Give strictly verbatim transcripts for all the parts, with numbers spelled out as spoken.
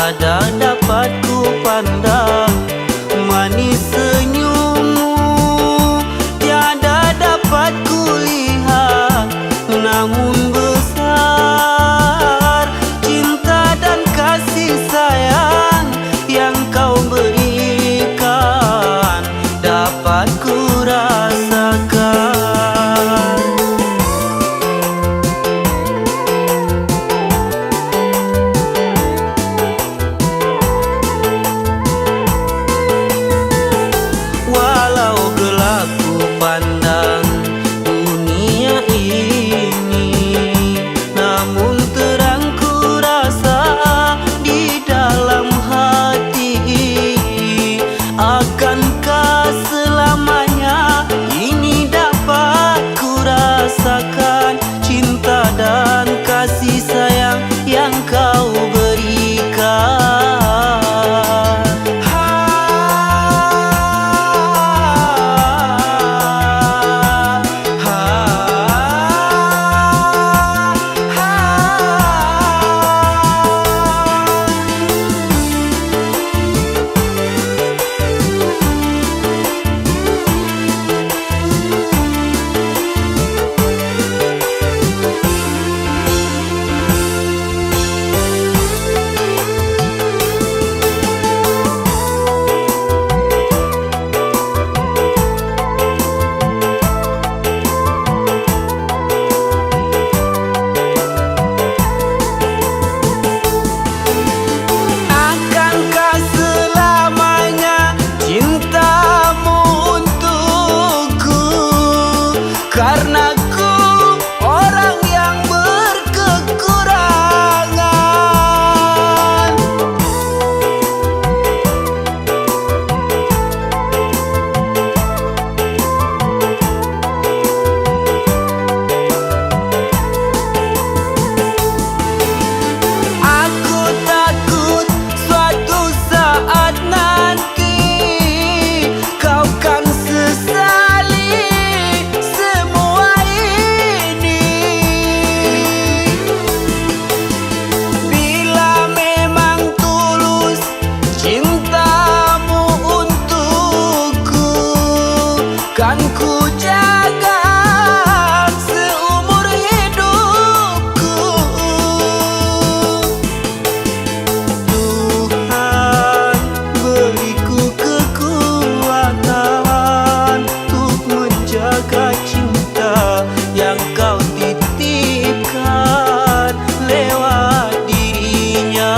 Tiada dapat ku pandang manis senyummu, tiada dapat ku lihat namun besar cinta dan kasih sayang yang kau berikan dapat ku rasakan. Walau gelap ku pandang dunia ini, namun terang ku rasa di dalam hati. Akankah selamanya ini dapat ku rasakan cinta dan kasih sayang yang kau berikan? Ha, ha, ha. Akankah selamanya cintamu untukku? Karena ku orang yang berkekurangan. Aku takut suatu saat nanti kau kan sesali semua ini. Bila memang tulus cintamu untukku, kan ku jaga seumur hidupku. Tuhan, beri ku kekuatan untuk menjaga cinta yang kau titipkan lewat dirinya.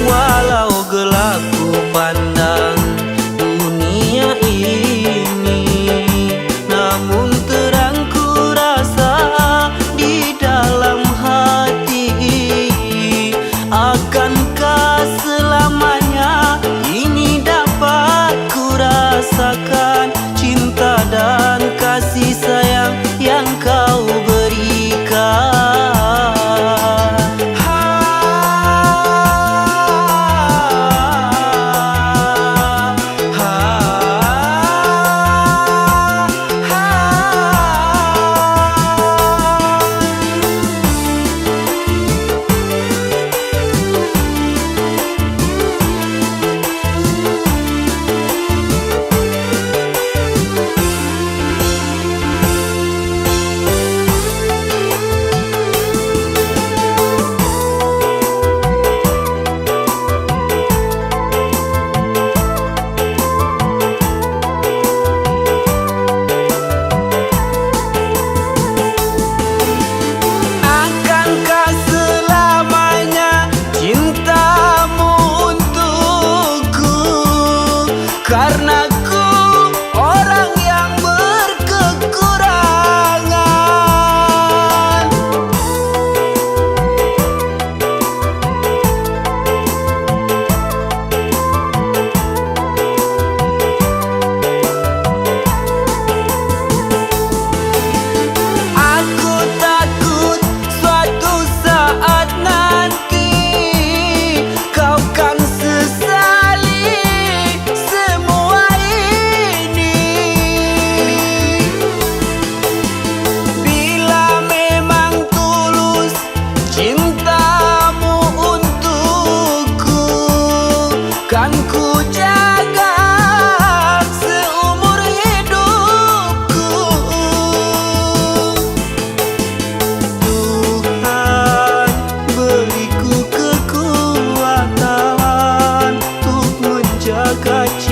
Walau gelap ku pandang dunia ini, namun terang ku rasa di dalam hati. Akankah selamanya ini dapat ku rasakan cinta dan kasih sayang yang kau berikan? Ha, ha, ha. Kaciak